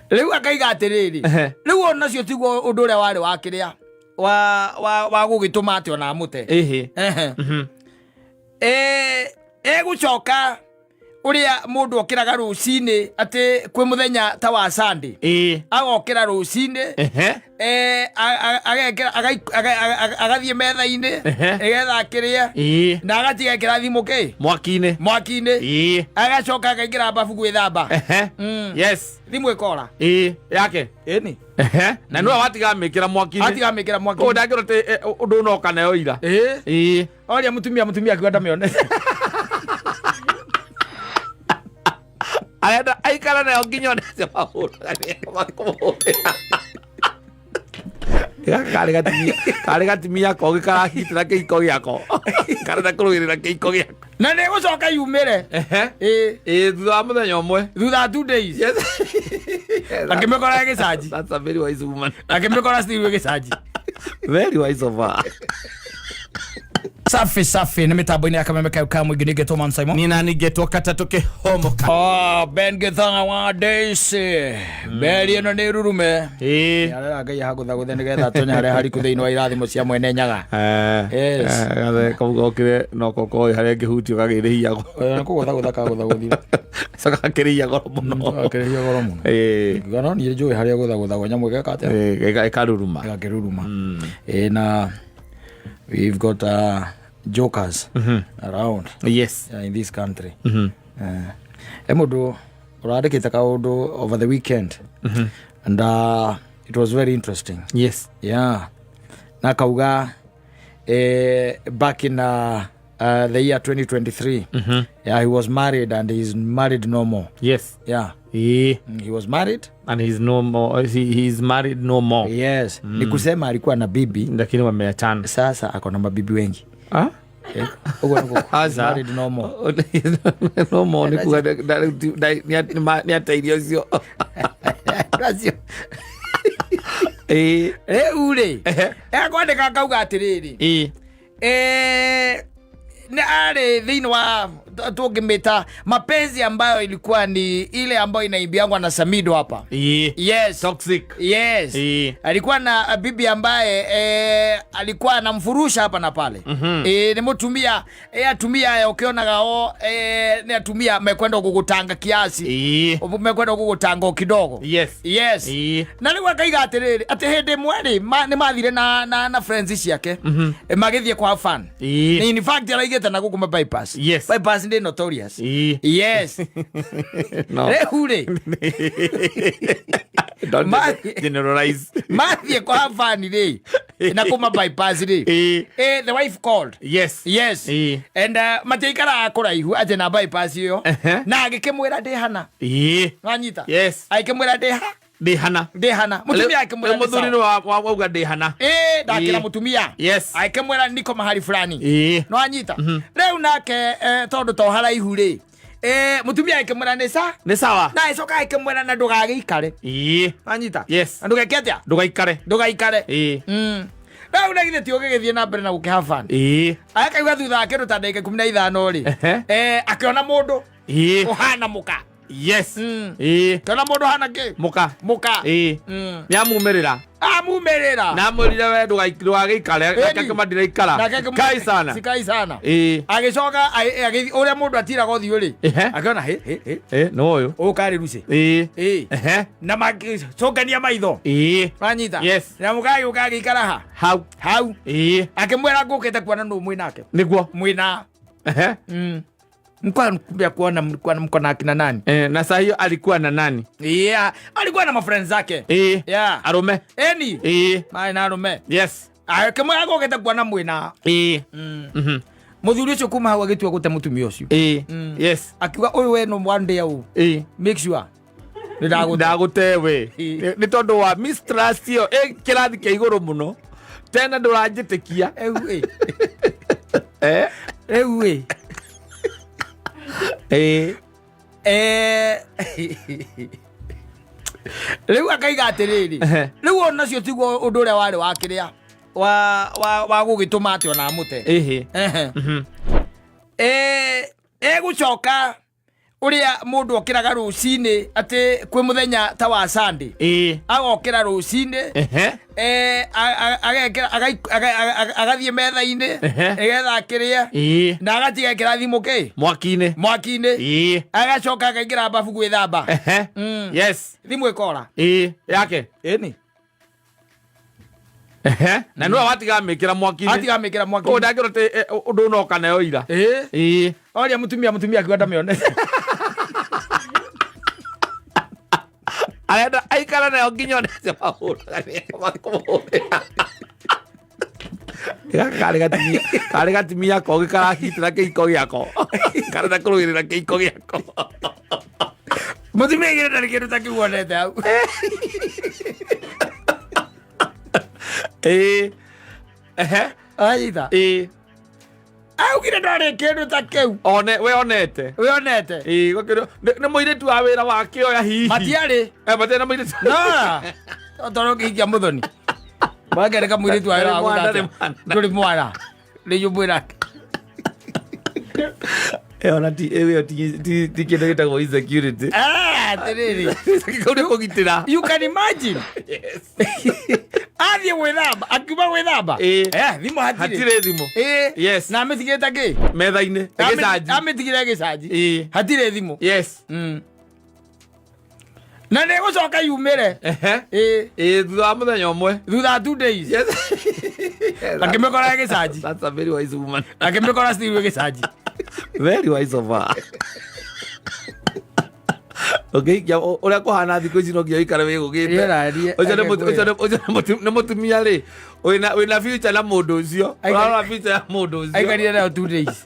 Rĩu akaiga atĩrĩrĩ, rĩu onacio tiguo ũndũ ũrĩa warĩ wa kĩrĩa wa gũgĩtũma atĩ ona amũte. Ĩhĩ. Ehe. Egũcoka ũrĩa mũndũ okĩraga rũcinĩ atĩ kwĩ mũthenya ta wa Sunday, agokĩra rũcinĩ, agekĩra agathiĩ metha-inĩ nĩgetha akĩrĩe, na agatiga ekĩra thimũ kĩ mwaki-inĩ. Mwaki-inĩ. Agacoka akaingĩra babu gwĩthamba. Thimũ ĩkora. Ĩĩ, yake. Ĩni. Na nĩwe watiga mĩkĩra mwaki-inĩ. Atiga mĩkĩra Ũũ mwaki-inĩ. ndangĩrwo atĩ ũndũ ũnoka nayo ira. Ĩĩ. Oria mũtumia, mũtumia akiuga ndamĩone. Arenda aikara nayo nginya one acio mahũraga nĩo makũmũhũrĩra. Gaka karĩ gatimia kogĩ karahitĩra kĩhiko gĩako, karenda kũrũĩrĩra kĩhiko gĩako. Na nĩ gũcoka yumĩre. Ĩĩ. Ĩĩ, thutha wa mũthenya ũmwe. Thutha wa 2 days. Akĩmĩkora gĩcanji. That's a very wise woman. Akĩmĩkora still gĩcanji. Very wise of her. Safi safi, nĩ mĩtambo-inĩ ya Kameme kau ka mũingĩ, nĩngetwo Man Simon. Nina ningetwo katatũ kĩhomoka. Oh, Ben Gĩthanga wa Daisy, mberi ĩno nĩ rurume. Arera Ngai ahagũthagũthe nĩgetha atonye harĩa hariku thĩinĩ wa irathimo cia mwene Nyaga. Yes. Gathe kau gokire no kokoĩ harĩa ngĩhutio gagĩrĩhia. Nĩ kũgũthagũtha kagũthagũthire. Coka gakĩrĩhia goro mũno. Gakĩrĩhia goro mũno. Ngiuga no niĩ njũĩ harĩa gũthagũthagwo nyamũ ĩgeka atĩa? Ĩkaruruma. Ĩgakĩruruma. Ĩĩ, na we've got jokers around in this country. He mũndũ ũrandĩkĩte kaũndũ over the weekend and it was very interesting. Yeah, na kauga back in the year 2023, yeah, he was married and he's married no more. Yeah. He was married And he's no more, he's married no more. Yes, ni kusema alikuwa na bibi, lakini wameachana. Sasa ako na mabibi wengi. Ah? Eh, ũguo nĩguo, he's Aca. married no more. No more nĩ kuga nĩ ateirio ũcio. Acio. Rĩu rĩ, ekwandĩka akauga atĩrĩrĩ, nĩ arĩ thĩinĩ wa tũngĩmĩta mapenzi ambayo ilikuwa ni ile ambayo inaimbiangwa na Samido hapa. Yes. Toxic. Yes. Alikuwa na bibi ambaye alikuwa anamfurusha hapa na pale. Nĩ mũtumia, atumia aya ũkĩonaga o nĩ atumia mekwenda gũgũtanga kiasi, mekwenda gũgũtanga o kidogo. Yes. Na rĩu akaiga atĩrĩrĩ, atĩ hĩndĩ ĩmwe rĩ, nĩ mathire na friends ciake, magĩthiĩ kwa fun. In fact araigĩte na gũkũ ma bypass. Bypass nĩ notorious. Yes. No. Rĩu rĩ, Don't generalize. Mathiĩ kwa fun rĩ, na kũma bypass rĩ, the wife called. Yes. And matiaikaraga kũraihu atĩ na bypass ĩyo, na agĩkĩmwĩra ndĩ hana. Wanyita? Yes. Agĩkĩmwĩra ndĩ ha. Ndĩ hana. Ndĩ hana. Mũtumia akĩmwĩra Rĩu nĩ mũthuri sawa. nĩ wauga ndĩ hana. Ĩĩ, ndakĩra mũtumia. Agĩkĩmwĩra niko mahali fulani. No anyita rĩu nake, tondũ to haraihu rĩ, mũtumia agĩkĩmwĩra nĩ sa Nĩ sawa. Na agĩcoka agĩkĩmwĩra na ndũgagĩikare. Wanyita? Yes. Na ndũgeke atĩa? Ndũgaikare. Ndũgaikare. Rĩu na githĩ ti ũgĩgĩthiĩ na mbere na gũkĩha fun? Akaigua thutha wa kĩndũ ta ndagĩka 15 rĩ, akĩona mũndũ ũhana mũka. Akĩona mũndũ ũhana kĩ? Mũka. Mũka. Nĩ amumĩrĩra. Amumĩrĩra. Na amwĩrire we ndũgagĩikare. Ĩni. Nake akĩma ndiraikara. Nake akĩmwĩra, Kai sana. Sikai sana. Agĩcoka ũrĩa mũndũ atiraga ũthiũ rĩ, akĩona hĩ hĩ hĩ, Nĩ ũyũ. ũyũ karĩ Lucy. Ehe. Na magĩcũngania maitho. Wanyita? Yes. Na mũkagĩũka agĩikara ha Hau. hau. Akĩmwĩra ngũkĩte kuona nũ mwĩ nake. Nĩguo. Mwĩna mlikuwa kuona mlikuwa mko na akina nani? Eh, na saa hiyo alikuwa na nani? Yeah, alikuwa na mafriends zake. Arũme. Eni. Marĩ na arũme. Akĩmwĩra ngũkĩte kuona mwĩna. Mũthuri ũcio kuma hau agĩtua gũte mũtumia ũcio. Akiuga ũyũ we no one day ũũ, make sure nĩ ndagũte. Ndagũte we. Nĩ tondũ wa mistrust ĩyo ĩ kĩrathi kĩa igũrũ mũno tena ndũranjĩtĩkia. Rĩu ĩ. Eh? Rĩu ĩ. Rĩu akaiga atĩrĩrĩ, rĩu onacio tiguo ũndũ ũrĩa warĩ wa kĩrĩa wa gũgĩtũma atĩ ona amũte. Egũcoka Ũrĩa mũndũ okĩraga rũcinĩ atĩ kwĩ mũthenya ta wa Sunday, agokĩra rũcinĩ, agekĩra agathiĩ metha-inĩ nĩgetha akĩrĩe, na agatiga ekĩra thimũ kĩ mwaki-inĩ. Mwaki-inĩ. Agacoka akaingĩra babu gwĩthamba. Thimũ ĩkora. Ĩĩ, yake. Ĩni. Na nĩwe watiga mĩkĩra mwaki-inĩ. Atiga mĩkĩra Koguo mwaki-inĩ. ndangĩrwo atĩ ũndũ ũnoka nayo ira. Ĩĩ. Oria mũtumia, mũtumia akiuga ndamĩone. Arenda aikara nayo nginya one acio mahũraga nĩo makũmũhũrĩra. Gaka karĩ gatimia kogĩ karahitĩra kĩhiko gĩako, karenda kũrũĩrĩra kĩhiko gĩako. Mũtumia igĩrĩ ndarĩ kĩndũ ta kĩu onete hau. Ĩĩ, ehe. Anyita. Augire ndarĩ kĩndũ ta kĩu. One we onete. We onete. Ĩĩ, nĩ mũirĩtu wa wĩra wakĩoya hihi. Matiarĩ. Matiarĩ na mũirĩtu. No tondũ ũngĩhikia mũthoni wakereka mũirĩtu wa wĩra Ndarĩ mwana, wa ndarĩ mwana. ndũrĩ mwana rĩu mwĩra. Ona ti ĩyo ti kĩndũ gĩtagwo insecurity. Ah, atĩrĩrĩ. Kau nĩ kũgitĩra. You can imagine, athiĩ gwĩthamba, akiuma gwĩthamba, thimũ hatirĩ. Hatirĩ thimũ. Na amĩtigĩte kĩ? Metha-inĩ ĩgĩcanji. Amĩtigire ĩgĩcanji. Hatirĩ thimũ. Na nĩ gũcoka yumĩre. Ĩĩ, thutha wa mũthenya ũmwe. Thutha wa 2 days. Akĩmĩkora ĩgĩcanji. That's a very wise woman. Akĩmĩkora still ĩgĩcanji. Very wise of her. Ũngĩhikia ũrĩa kũhana thikũ ici no nginya ũikare wĩgũgĩte. Rĩera Ũcio nĩ mũtumia rĩ wĩna future na mũndũ ũcio. Ũrarora future ya mũndũ ũcio. Aikarire nayo 2 days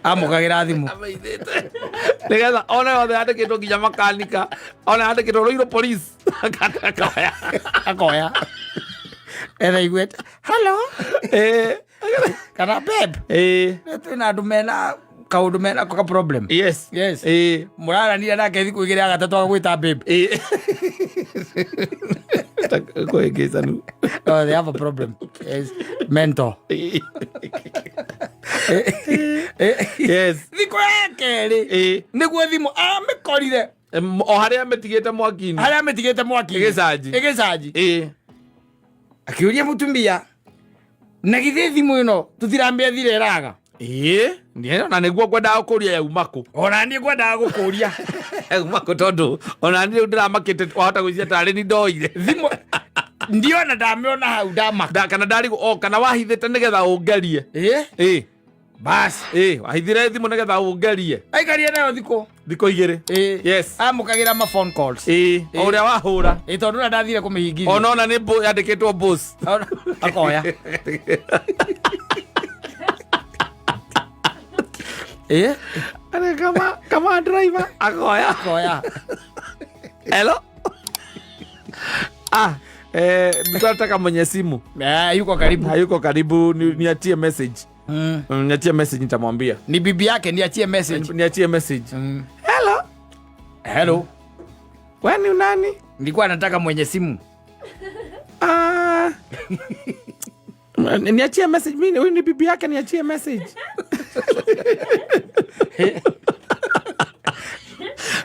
amũkagĩra thimũ. Ameithĩte. Nĩgetha ona yothe yandĩkĩtwo nginya makanika, ona yandĩkĩtwo Ruiru Police. Akoya. Akoya etha iguĩte hello kana babe. Twĩna andũ mena kaũndũ mena ka problem. Yes. Mũraranire nake thikũ 2 ya gatatũ agagwĩta babe. Kũhĩngĩcanu. Oh, they have a problem. Yes. Mental. Thikũ ya kerĩ nĩguo thimũ amĩkorire. O harĩa amĩtigĩte mwaki-inĩ. Harĩa amĩtigĩte mwaki. Ĩgĩcanji. Ĩgĩcanji. Akĩũria mũtumia, na githĩ thimũ ĩno tũtiramĩethire ĩraga? Ĩĩ, na nĩguo ngwendaga kũria yauma kũ. Ona niĩ ngwendaga gũkũria. Yauma kũ, tondũ ona niĩ rĩu ndĩramakĩte, wahota gwĩciria tarĩ ni ndoire. Thimũ ndiona, ndamĩona hau ndamaka. Kana ndarigwo o kana wahithĩte nĩgetha ũngerie. Ĩĩ. Bas. Ĩĩ, wahithire thimũ nĩgetha ũngerie. Aikarire nayo thikũ Thikũ 2. Amũkagĩra ma phone calls. Ĩĩ, o ũrĩa wahũra. Ĩĩ, tondũ ũrĩa ndathire kũmĩhingithia. Ona ona nĩ yandĩkĩtwo boss. Akoya. Ĩĩ. Arĩ kama driver akoya. Akoya. Hello, ah, nilikuwa nataka mwenye simu. Yuko karibu. Hayuko karibu, niachie message. Niachie message, nitamwambia. Ni bibi yake, niachie message. Niachie message. Hello. Hello. We ni nani? Nilikuwa nataka mwenye simu. Ah. Niachie message, mimi huyu ni bibi yake, niachie message.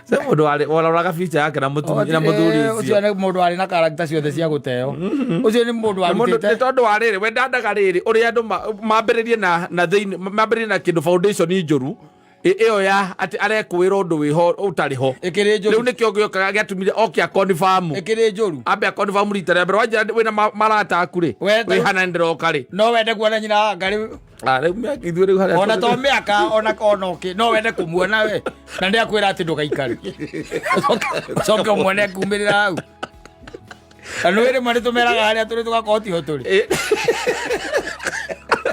Sasa mũndũ waroraga future yake na mũtumia na mũthuri ũcio. Ũcio nĩ mũndũ warĩ na character ciothe cia gũteo. Ũcio nĩ mũndũ Nĩ mũndũ- warutĩte. Nĩ tondũ wa rĩrĩ, we ndandaga rĩrĩ ũrĩa andũ mambĩrĩrie na thĩinĩ mambĩrĩrie na kĩndũ foundation njũru ĩyo ya atĩ arekũĩra ũndũ wĩho ũtarĩ ho. Ĩkĩrĩ njũru. Rĩu nĩkĩo gĩokaga gĩatũmire oke akonfamu. Ĩkĩrĩ njũru. Ambe akonfamu rita rĩa mbere wanjĩra wĩna marata aku rĩ We wĩ hana nĩndĩroka rĩ. No wende kuona nyina wa Ngarĩ? Ah, rĩu mĩaka ithuĩ rĩu harĩa Ona to mĩaka ona ũkĩ no wende kũmuona we na nĩ akwĩra atĩ ndũgaikare, ũcoke ũmuone kumĩrĩra hau, na nĩ rĩmwe nĩ tũmeraga harĩa tũrĩ tũgakorwo tiho tũrĩ.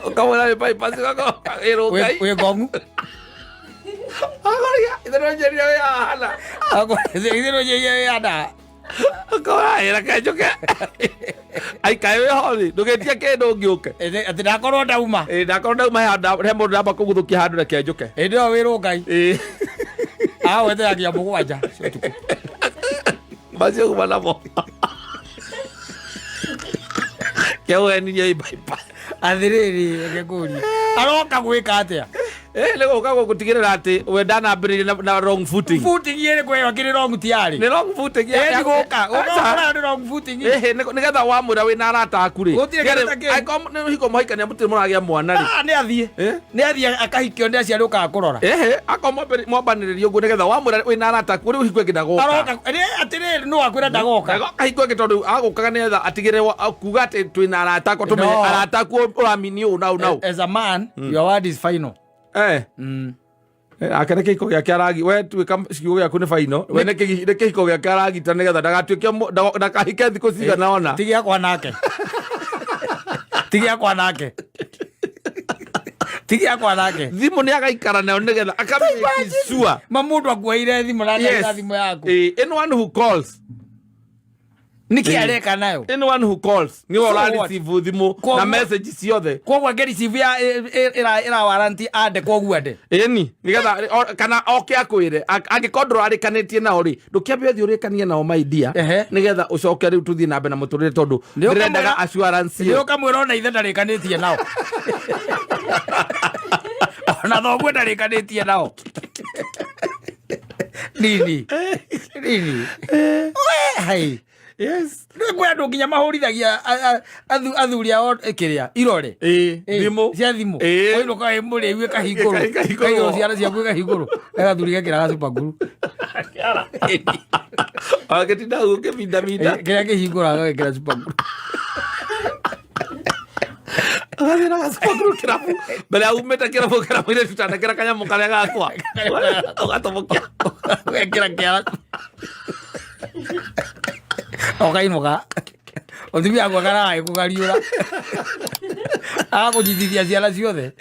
Ũkamwĩra wĩ bypass, ũgakorwo ĩrũ Ngai. Wĩ ngongu. Akoria ithe no njĩrire wĩ hana. Ithe no njĩrire wĩ hana. Ũkora ĩra kenjũke aikae wĩ ho rĩ, ndũgĩtie kĩndũ ũngĩũke. Atĩ ndakorwo ndauma. Ĩ, ndakorwo ndauma he mũndũ ndamba kũguthũkia handũ, reke njũke. Hĩndĩ ĩyo wĩ Rũngai. Agweteragia 7 cia ũtukũ. Macio kuma namo kĩaũhenirie bypass. Athĩrĩrĩ, reke ngũrie, aroka gwĩka atĩa? Nĩ gũka gũtigĩrĩra atĩ we ndanambĩrĩria na wrong footing. Footing ĩrĩ kwĩyo kĩrĩ wrong tiarĩ. Nĩ wrong footing. Ĩ gũka gũka nĩ wrong footing. Nĩgetha wamwĩra wĩna arata aku rĩ. Gũtirĩ kĩndũ ta kĩu. Angĩkorwo nĩ hiko mũhikania mũtirĩ mũragĩa mwana rĩ. Ah, nĩ athiĩ. Nĩ athiĩ akahikio nĩ aciari ũkaga kũrora. Akorwo mwambanĩrĩria ũguo nĩgetha wamwĩra wĩna arata aku rĩu hingo ĩngĩ ndagoka. Aroka atĩrĩrĩ nũ wakwĩra ndagoka. Ndagoka hingo ĩngĩ tondũ agũkaga nĩgetha atigĩrĩre kuga atĩ twĩna arata akwa tũmenye arata aku ũramini ũũ na ũũ na ũũ. As a man, your word is final. Ake nĩ kĩhiko gĩake aragi we tuĩka kiugo gĩaku nĩ final we nĩ kĩhiko gĩake aragita nĩgetha ndagatuĩke ndakahike thikũ cigana ona. Ti gĩakwa nake. Ti gĩakwa nake. Ti gĩakwa nake. Thimũ nĩ agaikara nayo nĩgetha akamĩkicua. Ma mũndũ akuoire thimũ na Yes. thimũ yaku. Anyone who calls. Nĩkĩ areka nayo? Anyone who calls nĩwe So what? ũrareceive thimũ na message ciothe. Koguo angĩreceive ya ĩra warranty ande koguo ande. Ĩni nĩgetha kana oke akwĩre angĩkorwo ndũrarĩkanĩtie nao rĩ ndũkĩambe ũthiĩ ũrĩkanie nao my dear nĩgetha ũcoke rĩu tũthiĩ na mbere na mũtũrĩre tondũ ndĩrendaga assurance ĩyo. Nĩ ũkamwĩra ona ithe ndarĩkanĩtie nao. Ona thoguo ndarĩkanĩtie nao. Nini. Nini. We hai. Yes. Nĩ kwĩ andũ nginya mahũrithagia athuri ao kĩrĩa irore. Thimũ. Cia thimũ. Wainũka wĩ mũrĩu ĩkahingũrwo. Ĩkahingũrwo. Ciana ciaku ĩkahingũrwo. Gathuri gekĩraga super glue. Agĩtinda gũkĩmindaminda. Kĩrĩa kĩhingũraga gagekĩra super glue. Agathiĩ na super glue kĩrabu. Mbere ya umĩte kĩrabu kĩrabu-inĩ tutanekĩra kanyamũ karĩa gakwa. Ũgatũmũkia. Ũgekĩra kĩara. Ũkainũka. Mũtumia waku akaraga agĩkũgariũra. Agakũnyitithia ciana ciothe.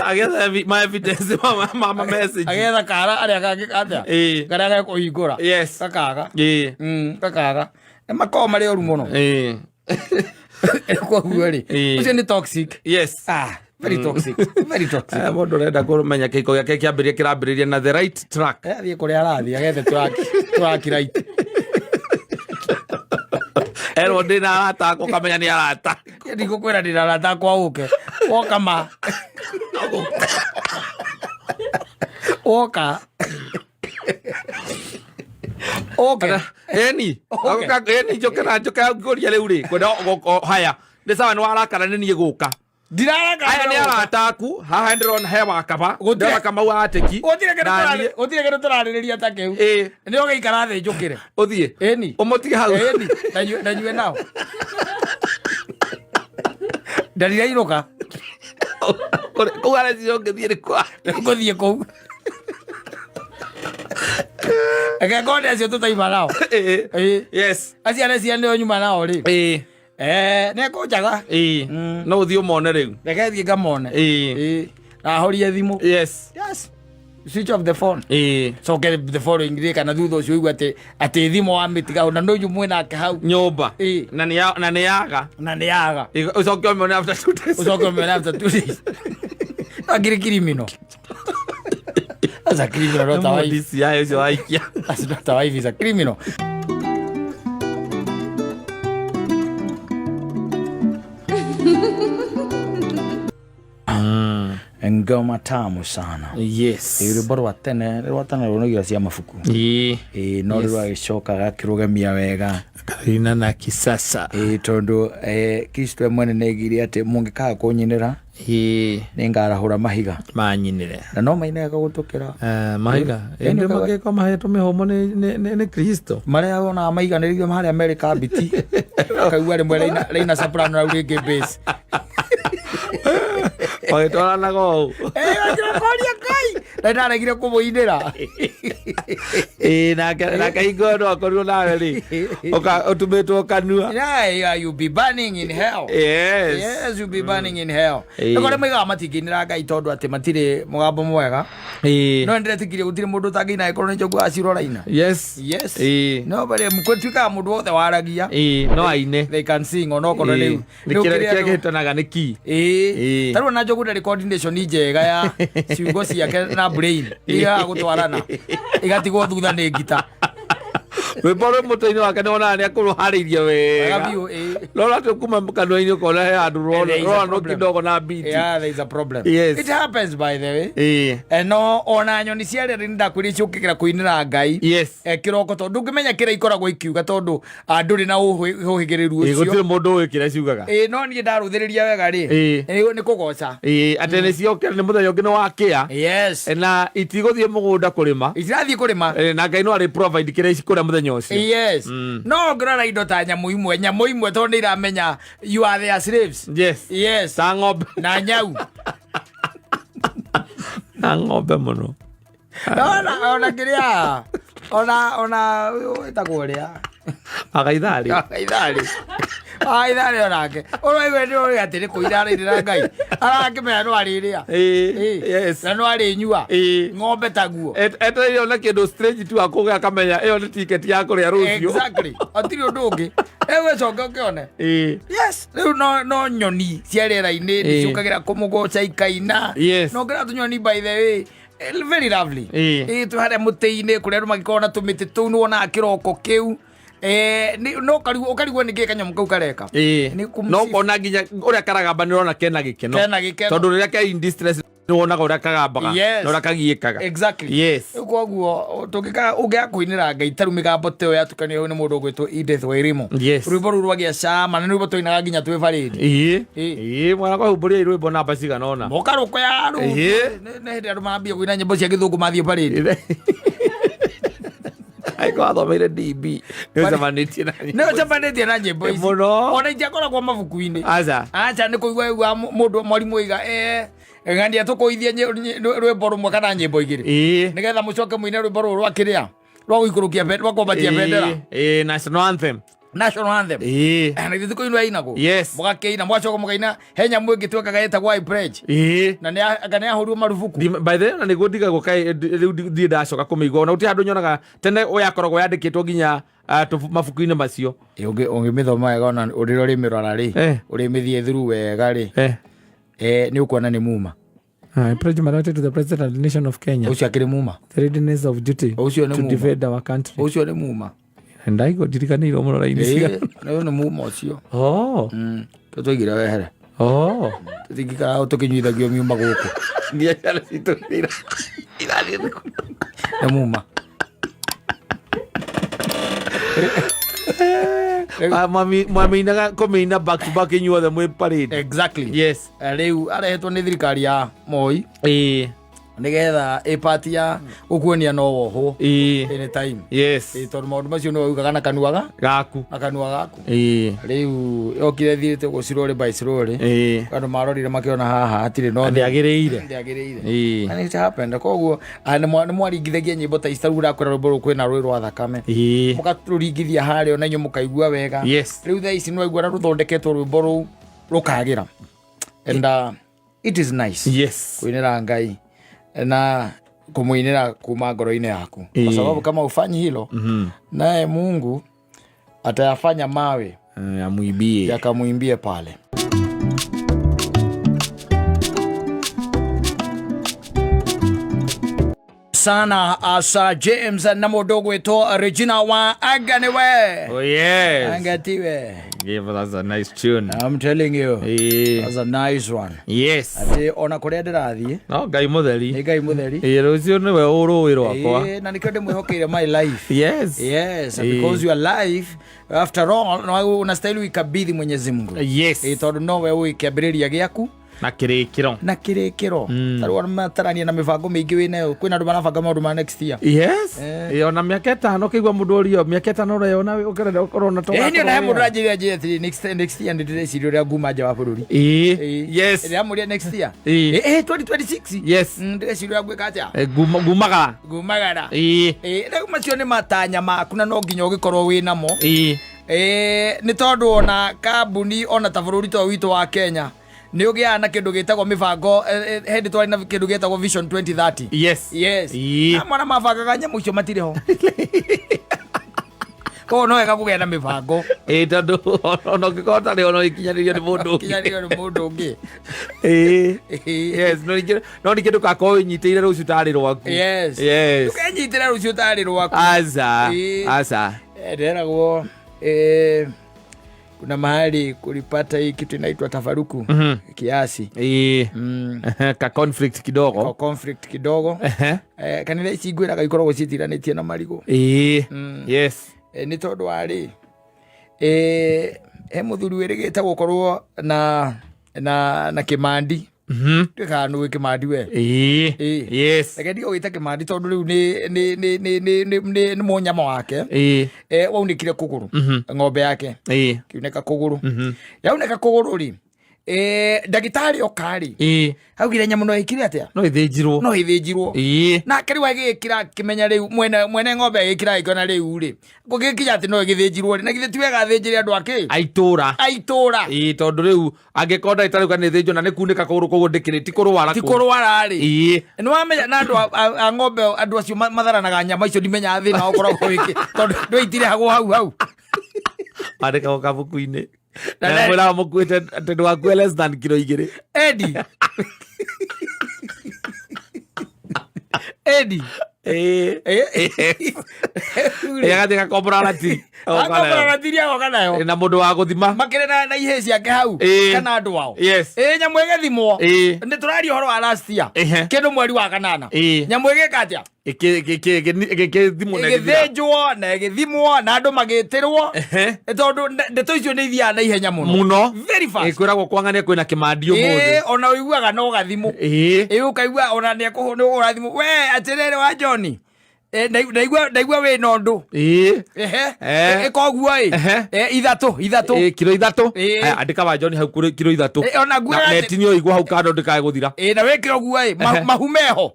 Agetha ma evidence ma message. Agetha kara arĩa kangĩ atĩa. Karĩa gekũhingũra. Yes. Gakaga. Gakaga. Nĩ makoragwo marĩ oru mũno. Koguo rĩ, ũcio nĩ toxic. Yes. Ah, very toxic. Very toxic. Mũndũ ũrenda kũmenya kĩhiko gĩake kĩambĩrĩria kĩrambĩrĩria na the right track. Athiĩ kũrĩa arathiĩ agethe track right. Erwo ndĩ na arata akwa ũkamenya nĩ arata. Ndigũkwĩra ndĩ na arata akwa ũke. Woka ma. Woka. Oke. Eni. Eni njoke na njoke ngũria rĩu rĩ. Kwenda haya. Nĩ sawa nĩ warakara nĩ niĩ gũka. Ndiraraka. Aya nĩ arata aku. Haha ndĩrona he wakaba. Ndĩrona Kamau ateki. Gũtirĩ kĩndũ tũrarĩrĩria ta kĩu. Nĩ ũgĩikara thĩ njũkĩre. Ũthiĩ. Ĩni. Ũmũtige hau. Ĩni. Na nyue nao. Ndarirainũka. Kũu areciria ũngĩthiĩ nĩ kwa. Ngũthiĩ kũu. Reke ngone acio tũtaima nao. Yes. Acio areciria nĩo nyuma nao rĩ. Nĩ ngũnjaga. No ũthiĩ ũmone rĩu. Reke thiĩ ngamone. Na horie thimũ. Yes. Yes. Switch off the phone. Coke the following day kana thutha ũcio ũigue atĩ thimũ wamĩtiga na nĩ ũyũ mwĩnake hau. Nyũmba. Na nĩ yaga. Na nĩ yaga. Ũcoke ũmĩone after 2 days. Ũcoke ũmĩone after 2 days. Akĩrĩ criminal. That's a criminal, not a wife. DCI ũcio waikia. That's not a wife, is a criminal. Ngoma tamu sana. Yes. Rwĩmbo rwa tene, rwa tene rũnogira cia mabuku. No rĩu agĩcoka agakĩrũgamia wega. Karina na kisasa. Tondũ Kristo mwene nĩaigire atĩ mũngĩkaga kũnyinĩra nĩngarahũra mahiga. Manyinĩre. Na no mainaga gũtũkĩra. Mahiga. Ĩndĩ mangĩkorwo mahetwo mĩhũmũ nĩ Kristo. Marĩa wonaga maiganĩrĩirio harĩa merĩ kambiti. Kaigua rĩmwe raina soprano rau rĩngĩ bass. Magĩtwaranaga ũũ. Akĩrokoria Ngai. Na ndaregire kũmũinĩra. Nake hingo no akorirwo nawe rĩ. Ũtumĩtwo kanua. Yeah, you be burning in hell. Yes. Yes, you be burning in hell. Nĩ kũrĩ maigaga matingĩinĩra Ngai tondũ atĩ matirĩ mũgambo mwega. No nĩndĩretĩkirie gũtirĩ mũndũ ũtangĩina angĩkorwo nĩ njogu acirwo raina. Yes. Yes. No bare gũtuĩkaga mũndũ wothe waragia. No aine. They can sing onokorwo rĩu. Kĩrĩa kĩhĩtanaga nĩ key. Ta rĩu ona njogu ndarĩ coordination njega ya ciugo ciake na brain. Igaga gũtwarana. Igatigwo thutha nĩ ngita. Rwĩmbo rwĩ mũtwe-inĩ wake nĩ wonaga nĩ akũrũharĩirie Wega wega. biũ, ĩĩ. Rora tu kuma kanua-inĩ ũkona he handũ There is a rora no problem. kidogo na beat. Yeah, there is a problem. Yes. It happens, by the way. Ĩĩ. No ona nyoni cia rĩera nĩ ndakwĩrire ciũkĩkĩra kũinĩra Ngai. Yes. Kĩroko, tondũ ndũngĩmenya kĩrĩa ikoragwo ikiuga, tondũ ndũrĩ na ũhĩgĩrĩru Ĩĩ, ũcio. gũtirĩ mũndũ ũĩ kĩrĩa ciugaga. Ĩĩ, no niĩ ndarũthĩrĩria wega rĩ, Ĩĩ. nĩ kũgoca. Ĩĩ, atĩ nĩ ciokĩra nĩ mũthenya ũngĩ nĩ wakĩa. Yes. Na itigũthiĩ mũgũnda kũrĩma. Itirathiĩ kũrĩma. Na Ngai no arĩ provide kĩrĩa cikũrĩa mũthenya ũcio. Yes, no ũngĩrora indo ta nyamũ imwe, tondũ nĩ iramenya you are their slaves. Yes. Yes. Ta ng'ombe. Na nyau. Na ng'ombe mũno. Ona kĩrĩa, ona ĩtagwo ũrĩa. Agaitharĩ. Itharĩ onake ũraigua nĩ ũrĩ atĩ nĩ kũira arainĩra Ngai, arakĩmenya no arĩrĩa. Ĩĩ, yes. Na no arĩnyua. Ĩĩ. Ng'ombe taguo. Etereire ona kĩndũ strange tu akũgĩa akamenya ĩyo nĩ tiketi ya kũrĩa rũciũ. Exactly, hatirĩ ũndũ ũngĩ rĩu ĩcoke ũkĩone. Yes, rĩu no nyoni cia rĩera-inĩ Ĩĩ. nĩciũkagĩra kũmũgoca ikaina. No ngĩra tũnyoni, by the way, very lovely. Ĩĩ. Ĩĩ, twĩ harĩa mũtĩ-inĩ kũrĩa andũ magĩkorwo na tũmĩtĩ tũu, nĩwonaga kĩroko kĩu. No ũkarigwo nĩ kĩ kanyamũ kau kareka. Ĩĩ. Nĩ kũmũ- No ũkona nginya ũrĩa karagamba nĩ ũrona kena gĩkeno. Kena gĩkeno. Tondũ rĩrĩa ke in distress nĩ wonaga ũrĩa kagambaga Yes. na ũrĩa kagiĩkaga. Exactly. Yes. Rĩu koguo tũngĩka ũngĩaga kũinĩra Ngai tarĩu mĩgambo ta ĩyo yatukanio nĩ mũndũ ũgwĩtwo Edith Wairimu. Yes. Rwĩmbo rũu rwagĩa cama na nĩ rwĩmbo twainaga nginya twĩ parade. Ĩĩ. Ĩĩ. Ĩĩ, mwana kwahumbũria rwĩmbo namba cigana ũna. Mũkarũko ya rũu. Ĩĩ. Nĩ hĩndĩ andũ mambia kũina nyĩmbo cia gĩthũngũ mathiĩ parade. Angĩkorwo athomeire DB nĩ ũcemanĩtie na Nĩ ũcemanĩtie na nyĩmbo ici. Mũno. Ona itiakoragwo mabuku-inĩ. Aca. Aca, nĩ kũigua igua mũndũ mwarimũ oiga, ng'ania tũkũithie rwĩmbo rũmwe kana nyĩmbo igĩrĩ, nĩgetha mũcoke mũine rwĩmbo rũrũ rwa kĩrĩa rwa gũikũrũkia rwa kwambatia bendera. Ĩĩ, national anthem. National anthem. Na ithuĩ kũinwo yainagwo. Yes. Mũgakĩina, mũgacoka mũkaina he nyamũ ĩngĩ twekaga ĩtagwo I pledge. Na nĩ anga nĩ yahũrirwo marubuku. By the way, ona nĩguo ndigagwo kaĩ rĩu ndirĩ ndacoka kũmĩigua, ona gũtirĩ handũ nyonaga tene yakoragwo yandĩkĩtwo nginya mabuku-inĩ macio. Ũngĩmĩthoma wega, ona ũrĩa ũrĩmĩrora rĩ, ũrĩmĩthiĩ through wega rĩ, nĩ ũkuona nĩ muma. I pledge my loyalty to the President and the nation of Kenya. Ũcio akĩrĩ muma. The readiness of duty Ũcio nĩ to muma. defend our country. Ũcio nĩ muma. Ndaigo ndirikanĩirwo mũno raini cigana. Ũyũ nĩ muma ũcio. Oh. Tũtwaigire wehere. Oh. Tũtingĩikara tũkĩnyuithagio miuma gũkũ. Nginya ciana citũ irathiĩ thukuru. Nĩ muma. Mwamĩinaga kũmĩina back to back inyuothe mwĩ parade. Exactly. Yes. Rĩu arehetwo nĩ thirikari ya Moi nĩgetha ĩ part ya gũkuonia no wohwo anytime. Tondũ maũndũ macio nĩwe ugaga na kanua ga Gaku. Na kanua gaku. Rĩu yokire thiĩte ũguo slowly by slowly. Andũ marorire makĩona haha hatirĩ no Ndĩagĩrĩire. Ndĩagĩrĩire. Ĩĩ. And it happened. Koguo nĩ mwaringithagia nyĩmbo ta ici, tarĩu ũrakwĩra rwĩmbo rũu kwĩna rũĩ rwa thakame, mũkarũringithia harĩa ona inyuĩ mũkaigua wega. Rĩu thaa ici nĩwaigua na rũthondeketwo rwĩmbo rũu rũkagĩra, and it is nice kũinĩra Ngai na kũmũinĩra kuma ngoro-inĩ yaku, kwa sababu kama ufanyi hilo, naye Mungu atayafanya mawe Amwibie. Yakamwimbie pale. Sana asa James na mũndũ ũgwĩtwo Regina wa anga nĩwe. Oh yes. Anga tiwe. Give us a nice tune. I'm telling you, that's a nice one. Atĩ ona kũrĩa ndĩrathiĩ No Ngai mũtheri. Nĩ Ngai mũtheri. Ĩĩ, rũciũ nĩwe ũrũĩ rwakwa. Ĩĩ, na nĩkĩo ndĩmwĩhokeire my life. Yes, because your life, after all, no unastahili uikabidhi Mwenyezi Mungu. Ĩĩ, tondũ nowe ũĩ kĩambĩrĩria gĩaku Na kĩrĩkĩro. Na kĩrĩkĩro. Tarĩu andũ matarania na mĩbango mĩingĩ wĩnayo, kwĩna andũ marabanga maũndũ ma next year. Yes. Ĩĩ, ona mĩaka 5 kĩigua mũndũ ũrio mĩaka 5 ũreyona ũkĩrenda ũrona ta Ĩĩ, niĩ ona he ũgakorwo mũndũ wĩ- ranjĩrire njĩre atĩrĩ, next year nĩndĩreciria ũrĩa nguma nja wa bũrũri. Ĩĩ. Ĩĩ. Ndĩramũria next year. Ĩĩ. Ĩĩ, 2026. Ndĩreciria ũrĩa ngwĩka atĩa. Ngumagara. Ngumagara. Ĩĩ. Ĩĩ, rĩu macio nĩ matanya maku na no nginya ũgĩkorwo wĩ namo. Ĩĩ. Nĩ tondũ ona kambuni, ona ta bũrũri ta ũyũ witũ wa Kenya, nĩ ũgĩaga na kĩndũ gĩtagwo mĩbango, hĩndĩ twarĩ na kĩndũ gĩtagwo Vision 2030. Yes. Na mwana mabangaga nyamũ icio matirĩ ho, koguo no wega kũgĩa na mĩbango. Ĩĩ, tondũ ona ũngĩkorwo ũtarĩ ona ũgĩkinyanĩrio nĩ mũndũ ũngĩ. Kinyanĩrio nĩ mũndũ ũngĩ. Ĩĩ. Ĩĩ. Yes, no ningĩ ndũgakorwo wĩnyitĩire rũciũ tarĩ rwaku. Yes. Yes. Ndũkenyitĩre rũciũ tarĩ rwaku. Aca. Ĩĩ. Aca. Nderagwo kuna mahali kulipata hii kitu inaitwa tafaruku kiasi. Ka conflict kidogo. Ka conflict kidogo. Kanitha ici ngwĩraga ikoragwo ciĩtiranĩtie na marigũ. Yes. Nĩ tondũ wa rĩ, he mũthuri wĩrĩgĩte gũkorwo na kĩmandi. Tuĩkaga nũĩ kĩmandi we. Yes. Reke ndige gũgĩta kĩmandi tondũ rĩu nĩ mũnyama wake. Waunĩkire kũgũrũ. Ng'ombe yake. Kiunĩka kũgũrũ. Yaunĩka kũgũrũ rĩ, ndagĩtarĩ oka rĩ, augire nyamũ no ĩkire atĩa? No ĩthĩnjirwo. No ĩthĩnjirwo. Nake rĩu agĩkĩra akĩmenya rĩu mwene ng'ombe agĩkĩra agĩkĩona rĩu rĩ, gũgĩkinya atĩ no ĩgĩthĩnjirwo rĩ, na githĩ ti wega athĩnjĩre andũ akĩ? Aitũra. Aitũra. Tondũ rĩu angĩkorwo ndagĩtarĩ auga nĩ ĩthĩnjwo na nĩ kunĩka kũgũrũ koguo ndĩkĩrĩ ti kũrwara. Ti kũrwara rĩ. Nĩ wamenya na andũ a ng'ombe andũ acio matharanaga nyama icio ndimenyaga thĩna ũkoragwo wĩkĩ tondũ ndũitirehagwo hau hau. Andĩkagwo kabuku-inĩ. Na Na mwĩraga mũkuĩte atĩ ndũgakue less than kiro 2. Edi. Edi. Agathiĩ gakombora ratiri. Akombora ratiri agoka nayo. Na mũndũ wa gũthima. Makĩrĩ na ihĩĩ ciake hau. Kana andũ ao. Yes. Nyamũ ĩgĩthimwo. Nĩ tũraria ũhoro wa last year. Kĩndũ mweri wa kanana. Nyamũ ĩgĩka atĩa? Ĩgĩthimwo na ĩgĩthira. Ĩgĩthĩnjwo na ĩgĩthimwo na andũ magĩtĩrwo. Tondũ ndeto icio nĩ ithiaga na ihenya mũno. Mũno. Very fast. Kwĩragwo kwang'ania kwĩna kĩmandi ũmũthĩ. Ona ũiguaga no gathimũ. Ũkaigua ona nĩ ũkũhũra thimũ. We atĩrĩrĩ wa John. Ndaigua wĩna ũndũ. Ĩka ũguo ĩ. Ithatũ. Kiro 3. Aya, andĩka wa John hau kiro 3. Ona nguo Na ya- netinio ĩigwo hau kando ndĩkae gũthira. Na wĩkĩre ũguo ĩ, mahu meho.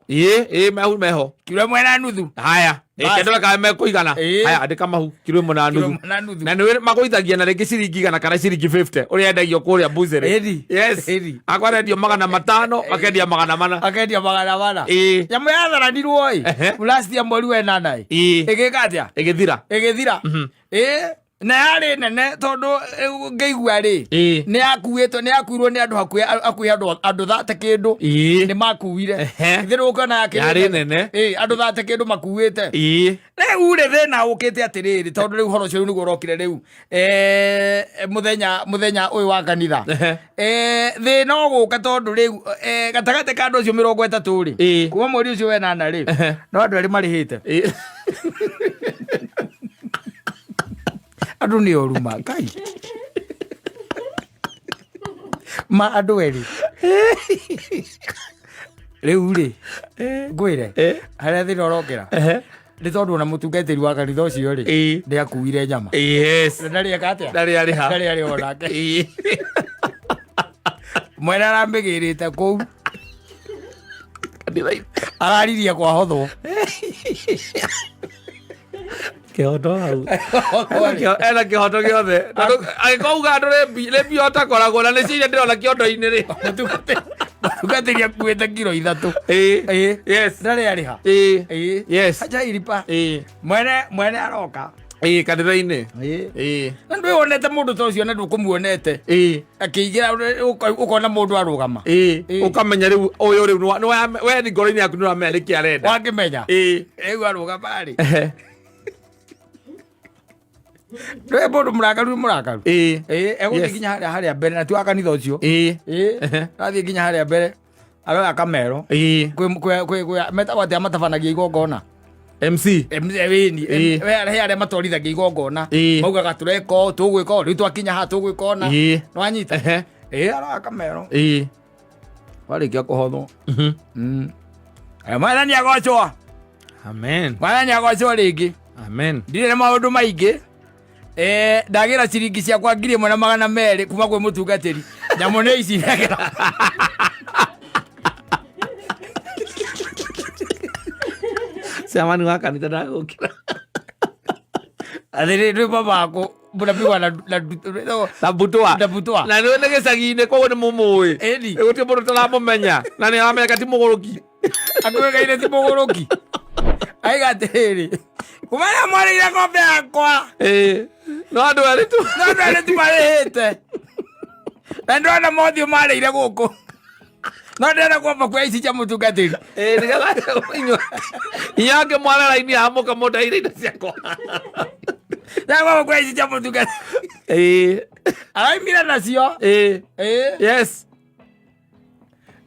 Mahu meho. Kiro 1.5. Haya. Bas. Kendo kae mekũigana. Haya, andĩka mahu kiro 1.5. Kiro 1.5. Na nĩ magũithagia na rĩngĩ ciringi 100 kana ciringi 50 ũrĩa endagio kũrĩa Mbuzere. Yes. Akwa arendio 500, akendia 400. Akendia 400. Nyamũ yatharanirwo ĩ. Last year mweri wa ĩnana ĩ. Ĩgĩka atĩa? Ĩgĩthira. Ĩgĩthira. Na yarĩ nene tondũ ngĩigua rĩ, nĩ yakuĩtwo, nĩ yakuirwo nĩ andũ hakuhĩ andũ thate kĩndũ. Nĩ makuire. Ithe rĩu ũkĩona yakĩrĩ Yarĩ nene. Andũ thate kĩndũ makuĩte. Rĩu rĩ, thĩna ũkĩte atĩrĩrĩ, tondũ rĩu ũhoro ũcio rĩu nĩguo ũrokire rĩu. Mũthenya ũyũ wa kanitha. Thĩna ũgũka tondũ rĩu, gatagatĩ ka andũ acio 30 rĩ, kuma mweri ũcio wenana rĩ, no andũ erĩ marĩhĩte. Andũ nĩ oru ma, Ngai. Ma andũ erĩ. Rĩu rĩ, ngwĩre, harĩa thĩna ũrokĩra. Nĩ tondũ ona mũtungatĩri wa kanitha ũcio rĩ, nĩ akuire nyama. Ndarĩ eka atĩa? Ndarĩ arĩha. Ndarĩ arĩha onake. Mwene aramĩgĩrĩte kũu. Araririe kwahothwo. Kĩhoto hau. Ena kĩhoto gĩothe. Tondũ angĩkorwo uga andũ rĩ mbia ũtakoragwo na nĩcio iria ndĩrona kĩondo-inĩ rĩ. Mũtungatĩri akuĩte kiro 3. Yes. Ndarĩ arĩha. Yes. Acha iripa. Mwene aroka. Kanitha-inĩ. Na ndwĩonete mũndũ ta ũcio na ndũkũmuonete. Akĩingĩra, ũkona mũndũ arũgama. Ũkamenya rĩu ũyũ rĩu we nĩ ngoro-inĩ yaku nĩũramenya nĩkĩ arenda. Wakĩmenya. Rĩu arũgama rĩ. Ndũĩ mũndũ mũrakaru nĩ mũrakaru. Egũthiĩ nginya harĩa mbere na ti wa kanitha ũcio. Arathiĩ nginya harĩa mbere. Aroya kamero. Metagwo atĩa matabanagia igongona? MC. MC, wĩni. We he arĩa matwarithagia igongona. Maugaga tũreka ũũ, tũgwĩka ũũ, rĩu twakinya haha tũgwĩka ũna. Nĩwanyita? Aroya kamero. Warĩkia kũhothwo. Mwathani agocwo. Amen. Mwathani agocwo rĩngĩ. Amen. Ndirĩ na maũndũ maingĩ. Ndagĩra ciringi ciakwa 1,200 kuma kwĩ mũtungatĩri. Nyamũ nĩ ici ndagĩra. Chairman wa kanitha ndagũkĩra. Atĩrĩ, rwĩmbo maku mũnapigwa Na mbutwa. Na mbutwa. Na nĩ gĩcagi-inĩ, koguo nĩ mũmũĩ. Ĩni. Gũtirĩ mũndũ ũtaramũmenya. Na nĩ aramenyeka ti mũgũrũki. Akũĩkaine ti mũgũrũki. Aiga atĩrĩrĩ, kuma rĩrĩa mwarĩire ng'ombe yakwa. No andũ erĩ tu. No andũ erĩ tu marĩhĩte. Na ndĩrona mothiũ marĩire gũkũ. No ndĩrenda kwamba kuoya ici cia mũtungatĩri. Nĩgetha inyuĩ angĩ mware raini haha mũkamũndeire indo ciakwa. Ndagwa ici cia mũtungatĩri. Ĩĩ. Araumire nacio. Ĩĩ. Ĩĩ. Yes.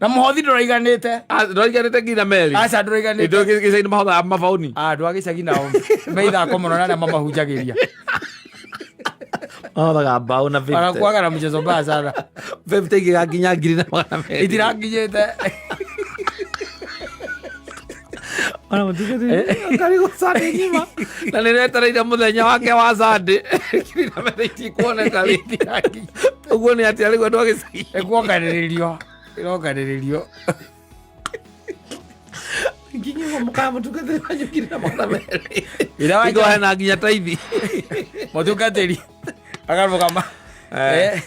Na mũhothi ndũraiganĩte. Ah, ndũraiganĩte nginya merĩ. Aca ndũraiganĩte. Indo gĩcagi mahothaga mabaũni. Ah, andũ a gĩcagi nao me ithako mũno na arĩa mamahunjagĩria. Mahothaga mbaũ na 50. Wanakuaga na mchezo mbaya sana. 50 ingĩgakinya 1,200. Itirakinyĩte. Ona mũtungatĩri karigwo Sunday ng'ima. Na nĩ retereire mũthenya wake wa Sunday. 200 itikuoneka rĩ. Ũguo nĩ atĩa rĩu andũ a gĩcagi? Ĩkuonganĩrĩrio. Ĩronganĩrĩrio. Nginya mũkaa mũtungatĩri wanyu 1,200. Ithe wa Ikohe na nginya taithi. Mũtungatĩri akarũgama. Eh,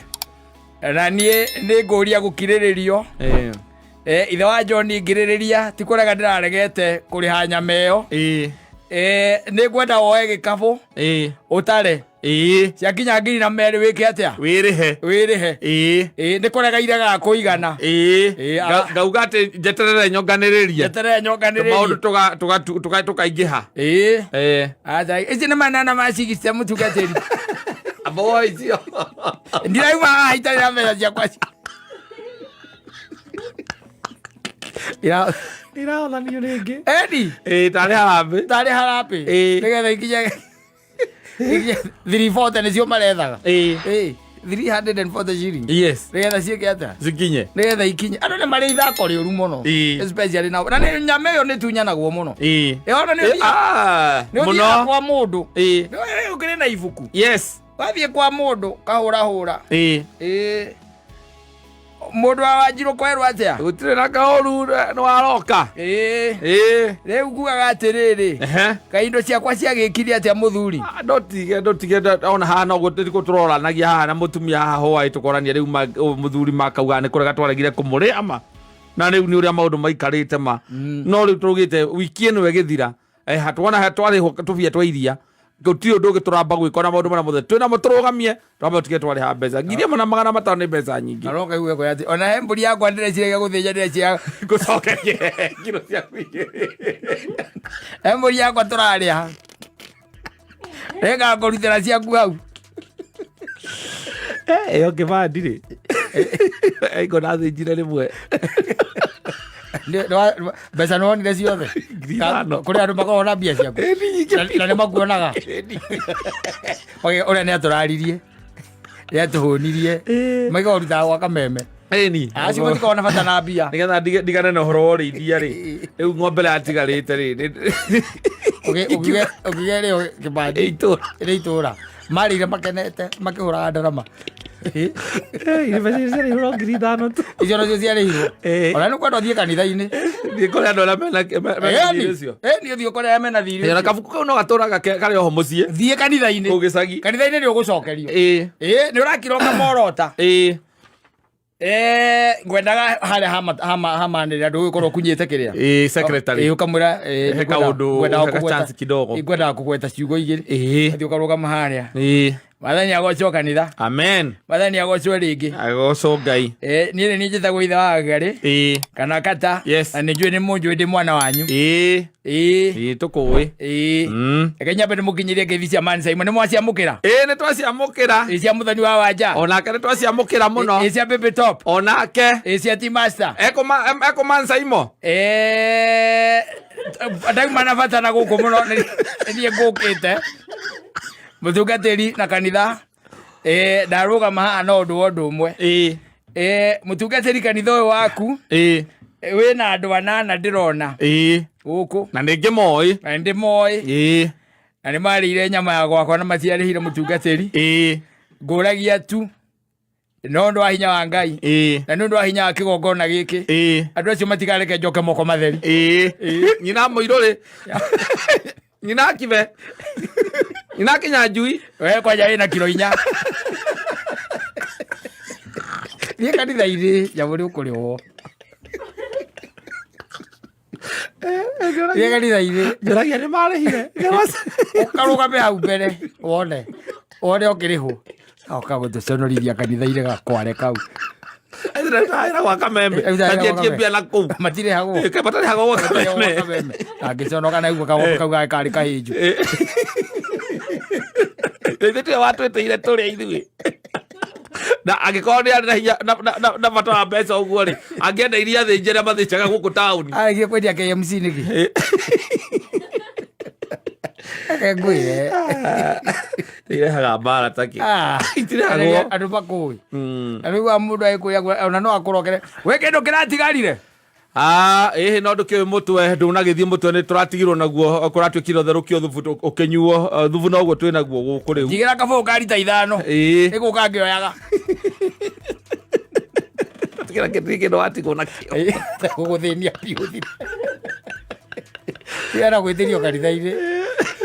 na niĩ nĩ ngũria gũkirĩrĩrio. Eh. Eh, ithe wa John ngirĩrĩria ti kũrega ndĩraregete kũrĩha nyama ĩyo. Ĩĩ. Eh, nĩ ngwenda woe gĩkabũ Ĩĩ. ũtare Ĩĩ. ciakinya 200 wĩke atĩa? Wĩrĩhe. Wĩrĩhe. Ĩĩ. Ĩĩ, nĩ kũrega iregaga kũigana. Ĩĩ. Ĩĩ, Ngauga atĩ njeterere nyonganĩrĩrie. Njeterere nyonganĩrĩrie. Maũndũ tũkaingĩha. Ĩĩ. Ĩĩ. Aca, ici nĩ manana ma cigi cia mũtungatĩri. Abo icio. Ndirauma haha itarĩ na mbeca ciakwa. Ira Irahothanio rĩngĩ. Eni. Ĩĩ, tarĩ harambĩ. Tarĩ harambĩ. Ĩĩ. Nĩgetha ikinye 340 nĩcio marethaga. Ĩĩ. Ĩĩ, 340 shillings. Yes. Nĩgetha ciĩke atĩa? Cikinye. Nĩgetha ikinye. Andũ nĩ marĩ ithako rĩũru mũno. Ĩĩ. Especially na na nĩ nyama ĩyo nĩ tunyanagwo mũno. Ĩĩ. Ĩyo ona nĩ ũthiaga Ah, nĩ ũthiaga mũno. kwa mũndũ. Ĩĩ. Nĩ ũkĩrĩ na ibuku. Yes. Wathiĩ kwa mũndũ kahũrahũra. Ĩĩ. Ĩĩ. Mũndũ wa Wanjirũ kwerwo atĩa? Gũtirĩ na kaũru nĩ waroka. Ĩĩ. Ĩĩ. Rĩu ngugaga atĩrĩrĩ. Ehe. Kaĩ indo ciakwa ciagĩkire atĩa mũthuri? Ah, ndotige ndotige ona haha no gũtirĩ tũroranagia haha na mũtumia haha hwaĩ tũkorania rĩu mũthuri makauga nĩ kũrega twaregire kũmũrĩa ma na rĩu nĩ ũrĩa maũndũ maikarĩte ma no rĩu tũrugĩte wiki ĩno ĩgĩthira eh, tuona twarĩhwo tũbia twa iria gũtirĩ ũndũ ũngĩ tũramba gwĩka na maũndũ marĩa mothe twĩnamo tũrũgamie twambe tũtige twarĩha mbeca 1,500 nĩ mbeca nyingĩ Na no kaigua kwĩra atĩ ona he mbũri yakwa ndĩreciragia gũthĩnja ndĩreciragia ngũcokerie kiro ciaku igĩrĩ he mbũri yakwa tũrarĩa. Nĩngakũrutĩra ciaku hau. Ĩyo kĩbandi rĩ ĩko nathĩnjire rĩmwe Mbeca nĩwonire ciothe? 5,000. Kũrĩ andũ makoragwo na mbia ciaku? Na nĩ makuonaga? Ũrĩa nĩ atũraririe. Nĩ atũhũnirie. Maiga ũrutaga gwa kameme. Ĩni. Acio matikoragwo na bata na mbia. Nĩgetha ndigane na ũhoro wa ũrĩithia rĩ rĩu ng'ombe ĩrĩa yatigarĩte rĩ Ũkiuge rĩo kĩbandi. Ĩ itũra. Ĩ itũra. Marĩire makenete makĩhũraga ndarama. Mbeca icio ciarĩhirwo 5,000 tu. Icio nacio ciarĩhirwo. Ĩ. Ona nĩ kwenda ũthiĩ kanitha-inĩ. Thiĩ kũrĩ andũ arĩa mena thiirĩ ũcio. Ĩni ũthiĩ kũrĩ arĩa mena thiirĩ Ĩ, na ũcio. kabuku kau no gatũraga karĩ oho mũciĩ Thiĩ kanitha-inĩ. kũu gĩcagi. Kanitha-inĩ nĩ ũgũcokerio. Ĩ. Ĩ, nĩ ũrakira ũkamorota. Ĩ. Ngwendaga harĩa hamanĩrĩra ndũgũkorwo ũkunyĩte kĩrĩa. Ĩ, secretary. Ĩ, ũkamwĩra, He kaũndũ, ngwendaga he ka chance kidogo. Ngwendaga kũgweta ciugo igĩrĩ. Ĩ. Ũthiĩ ũkarũgama harĩa. Ĩ. Mwathani agocwo kanitha. Amen. Mwathani agocwo rĩngĩ. Agocwo Ngai. Niĩ nĩ niĩ njĩtagwo ithe wa Ngarĩ. Ĩ. Kana kata. Yes. Na nĩ njũĩ nĩ mũnjũĩ ndĩ mwana wanyu. Ĩ. Ĩ. Ĩ, tũkũĩ. Ĩ. Reke nyambe ndĩmũkinyĩrie ngeithi cia Man Simon. Nĩ mwaciamũkĩra? Ĩ, nĩ twaciamũkĩra. Ĩ cia Mũthoni wa Wanja. Onake nĩ twaciamũkĩra mũno. Ĩ cia Baby Top. Onake. Ĩ cia T Master. Ekũ Man Simon? Ndauma na bata na gũkũ mũno nĩ niĩ ngũkĩte. Mũtungatĩri na kanitha. Ndarũgama haha no ũndũ wa ũndũ ũmwe. Ĩ. Mũtungatĩri kanitha ũyũ waku. Ĩ. Wĩna andũ anana ndĩrona. Ĩ. Gũkũ. Na nĩ ngĩmoĩ. Na nĩ ndĩmoĩ. Ĩ. Na nĩ marĩire nyama ya gwakwa na matiarĩhire mũtungatĩri. Ĩ. Ngũragia tu. No ũndũ wa hinya wa Ngai. Ĩ. Na nĩ ũndũ wa hinya wa kĩgongona gĩkĩ. Ĩ. Andũ acio matikareke njoke moko matheri. Ĩ. Nyina mũirũ rĩ. Nyina kibe. Nyina Kinyanjui. We kwanja wĩna kiro 4. Thiĩ kanitha-inĩ nyamũ nĩ ũkũrĩhwo. Thiĩ kanitha-inĩ. Njũragia nĩ marĩhire. Ũkarũgame hau mbere wone. Wone ũkĩrĩhwo. Oka gũtũconorithia kanitha-inĩ gakware kau. Wĩra gwa kameme. Wĩra gwa Matiĩtie kameme. mbia na kũu. Matirĩhagwo. Ĩ, matarĩhagwo gwa Matirĩhagwo gwa kameme. kameme. Angĩconoka na igua kagombe kau karĩ kahĩnju. Ithuĩ tiwe watwĩtĩire tũrĩa ithuĩ. Na angĩkorwo nĩ arĩ na hinya na bata wa mbeca ũguo rĩ, angĩenda iria thĩnje arĩa mathĩnjaga gũkũ taũni. Arĩkia kwendia KMC nĩkĩ? Reke ngwĩre. Irehaga mbara takĩ. Ah, Itirehagwo. Andũ makũĩ. Na rĩu wa mũndũ agĩkwĩra ona no akũrokere. We kĩndũ kĩratigarire. Ah, ĩhĩ no ndũkĩũĩ mũtwe ndũnagĩthiĩ mũtwe nĩ tũratigirwo naguo kũratuĩkire ũtherũkio thubu ũkĩnyuo thubu noguo twĩ naguo gũkũ rĩu. Njigĩra kabũyũ ka rita 5. Ĩĩ. Nĩgũka ngĩoyaga. Tigĩra kĩndũ kĩndũ watigwo nakĩo. Gũgũthĩnia biũ thire. Tiana gwĩtĩrio kanitha-inĩ.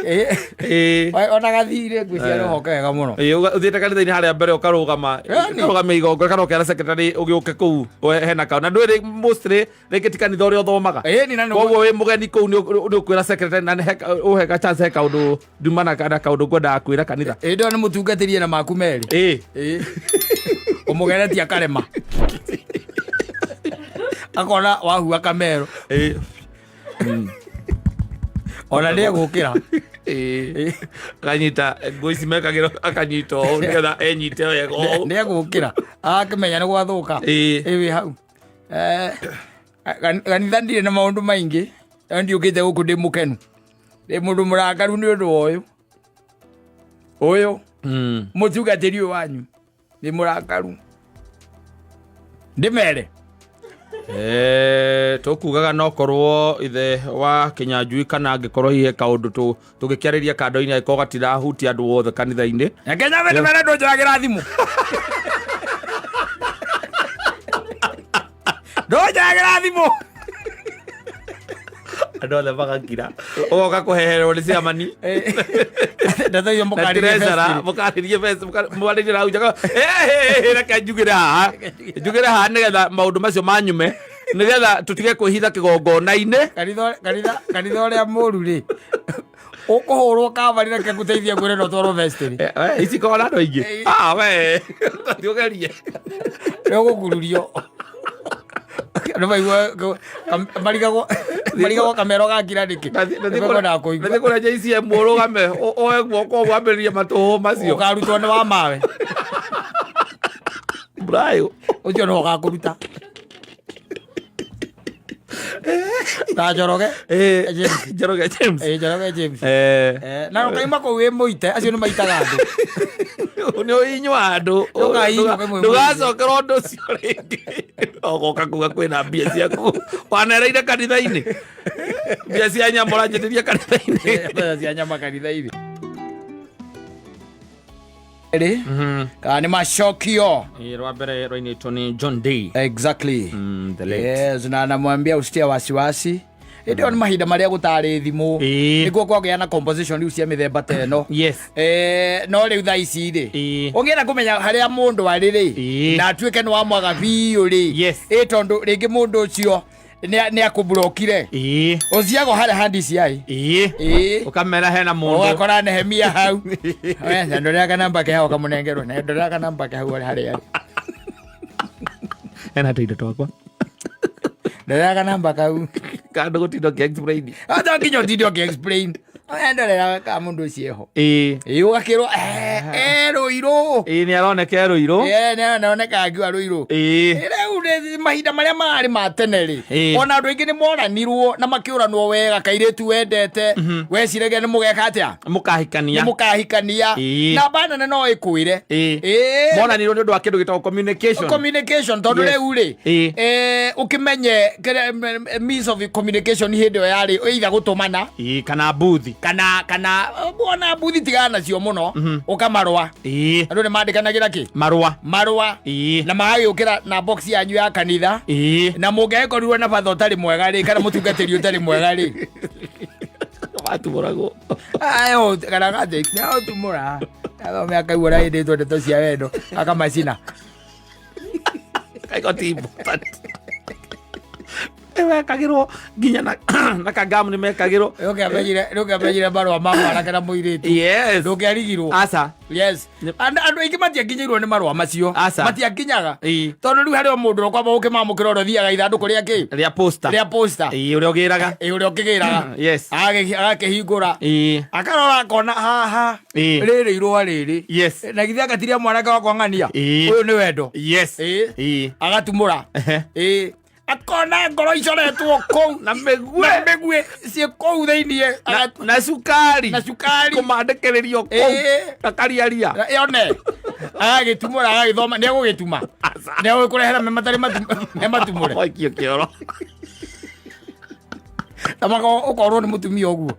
Ĩĩ. Ona gathirĩ ngwĩciria no hoke wega mũno. Ĩĩ, ũthiĩte kanitha-inĩ harĩa mbere ũkarũgama. Yaani. Ũkarũgama igongona kana ũkera secretary ũgĩũke kũu hena kaũ. Na ndũĩ mostly rĩngĩ ti kanitha ũrĩa ũthomaga. Ĩni na nĩguo- Koguo wĩ mũgeni kũu nĩ ũkwĩra secretary na ũhe ga chance he kaũndũ nduma na kaũndũ ngwendaga kwĩra kanitha. Ĩĩ ndĩrona nĩ mũtungatĩrie na maku merĩ. Ĩĩ. Ĩĩ. Ũmũgeretie akarema. Akona wahua kamero. Ĩĩ. Ona nĩ egũkĩra. Ĩĩ. Akanyita nguo ici mekagĩrwo akanyita ũũ nĩgetha enyite wega ũũ. Nĩ egũkĩra. Akĩmenya nĩ gwathũka. Ĩĩ. Ĩĩ wĩ hau. Kanitha ndirĩ na maũndũ maingĩ. No ndiũkĩte gũkũ ndĩ mũkenu. Ndĩ mũndũ mũrakaru nĩ ũndũ wa ũyũ. Ũyũ. Mũtungatĩri ũyũ wanyu. Ndĩ mũrakaru. Ndĩmere. Tũkugaga no korwo ithe wa Kĩnyanjui kana angĩkorwo hihi he kaũndũ tũgĩkĩarĩria kando-inĩ angĩkorwo gatirahutia andũ othe kanitha-inĩ. Reke nyambe ndĩmere ndũnjoyagĩra thimũ. Ndũnjoyagĩra thimũ. Andũ othe magakira. Ũgoka kũheherwo nĩ ciamani. Ndeto icio Na mũkarĩrie treasurer, festival. mũkarĩrie mwarĩrie na hau nja, reke njugĩre haha. Njugĩre haha nĩgetha maũndũ macio manyume, nĩgetha tũtige kwĩhitha kĩgongona-inĩ. Kanitha ũrĩa mũru rĩ, ũkũhũrwo kabarĩ reke ngũteithie ngwĩre no twarwo vestry. Ici korwo na andũ aingĩ. We, ũtathiĩ ũgerie. Nĩ ũgũkururio. Andũ maigua, marigagwo kamero gakira nĩkĩ? Nĩmekwenda kũigua. Nathiĩ kũrĩa JCM ũrũgame, oe guoko wambĩrĩrie matũhũ macio. Ũkarutwo nĩ wa mawe. Brayo. Ũcio nĩwe ũgakũruta. Ta Njoroge. James. Njoroge James. Njoroge James. Na ũkaima kũu wĩ mũite, acio nĩ maitaga andũ. Nĩ ũinyua andũ. Ndũkainyua kwĩ mũi- Ndũgacokera ũndũ ũcio rĩngĩ. Ũgoka kuga kwĩna mbia ciaku. Wanereire kanitha-inĩ. Mbia cia nyama ũranjĩtĩria kanitha-inĩ. Mbia cia nyama kanitha-inĩ. Rĩ, kana nĩ macokio. Rwa mbere rwainĩtwo nĩ John Day. Exactly. The late. Yes, na anamwambia usitie wasiwasi. Hĩndĩ ĩyo nĩ mahinda marĩa gũtarĩ thimũ. Nĩguo kwagĩa na composition rĩu cia mĩthemba ta ĩno. No rĩu thaa ici rĩ, ũngĩenda kũmenya harĩa mũndũ arĩ rĩ, na atuĩke nĩ wamwaga biũ rĩ, tondũ rĩngĩ mũndũ ũcio nĩ akũmburokire. Ũciagwo harĩa ha DCI. Ũkamera hena mũndũ. Ũgakora Nehemia hau. Na ndorera kanamba ke hau kamũnengerwo. Na ndorera kanamba ke hau harĩa arĩ. Hena tũindo twakwa. Ndorera kanamba kau. Kandũ gũtinda ũkĩ-explain. Ata nginya ũtinde ũkĩ-explain. Ndorera ka mũndũ ũcio eho. Ũgakĩrwo, Rũirũ. Nĩ aroneka e Rũirũ. Nĩ aroneka akiuga Rũirũ. Rĩu nĩ mahinda marĩa mararĩ ma tene rĩ, ona andũ aingĩ nĩ moranirwo na makĩũranwo wega, kairĩtu wendete, weciragia nĩ mũgeka atĩa? Mũkahikania. Nĩ mũkahikania. Na namba nene no ĩkwĩre. Monanirwo nĩ ũndũ wa kĩndũ gĩtagwo communication. Communication, tondũ rĩu rĩ, ũkĩmenye means of communication hĩndĩ ĩyo yarĩ either gũtũmana. Kana mbuthi. Kana, ona mbuthi tigana nacio mũno, ũkamarũa. Andũ nĩ mandĩkanagĩra kĩ? Marũa. Marũa. Na magagĩũkĩra na box yanyu ya kanitha. Na mũngĩagĩkorirwo na batha ũtarĩ mwega rĩ, kana mũtungatĩri ũtarĩ mwega rĩ. Watumũragwo. Ayo, kana gathĩ, nĩ atumũra. Athome akaigua ũrĩa ĩndĩtwo ndeto cia wendo, akamacina. Kaiko ti important. Wekagĩrwo nginya na na kagamu nĩ mekagĩrwo. Ndũngĩamenyire marũa ma mwanake na mũirĩtu. Yes. Ndũngĩarigirwo. Aca. Yes. Andũ aingĩ matiakinyĩirwo nĩ marũa macio. Aca. Matiakinyaga. Ĩĩ. Tondũ rĩu harĩ o mũndũ ũkwamba gũkĩmamũkĩra ũrĩa ũthiaga ithandũkũ rĩa kĩ? Rĩa posta. Rĩa posta. Ĩĩ, ũrĩa ũgĩraga. Ĩ, ũrĩa ũkĩgĩraga. Yes. Agakĩhingũra. Ĩĩ. Akarora akona haha. Ĩĩ. Rĩrĩ irũa rĩrĩ. Yes. Na githĩ agatiria mwanake wakwa ng'ania. Ĩĩ. Ũyũ nĩ wendo. Yes. Ĩĩ. Ĩĩ. Agatumũra. Ehe. Ĩĩ. Akona ngoro icoretwo kũu. Na mĩguĩ. Na mĩguĩ ciĩ kũu thĩiniĩ. Na cukari. Na cukari. Kũmandĩkĩrĩrio kũu. Ĩĩ. Na kariaria. Yone. Agagĩtumũra agagĩthoma nĩ egũgĩtuma. Nĩ egũgĩkũrehera me matarĩ me matumũre. Waikio kĩoro. Na ũkorwo nĩ mũtumia ũguo.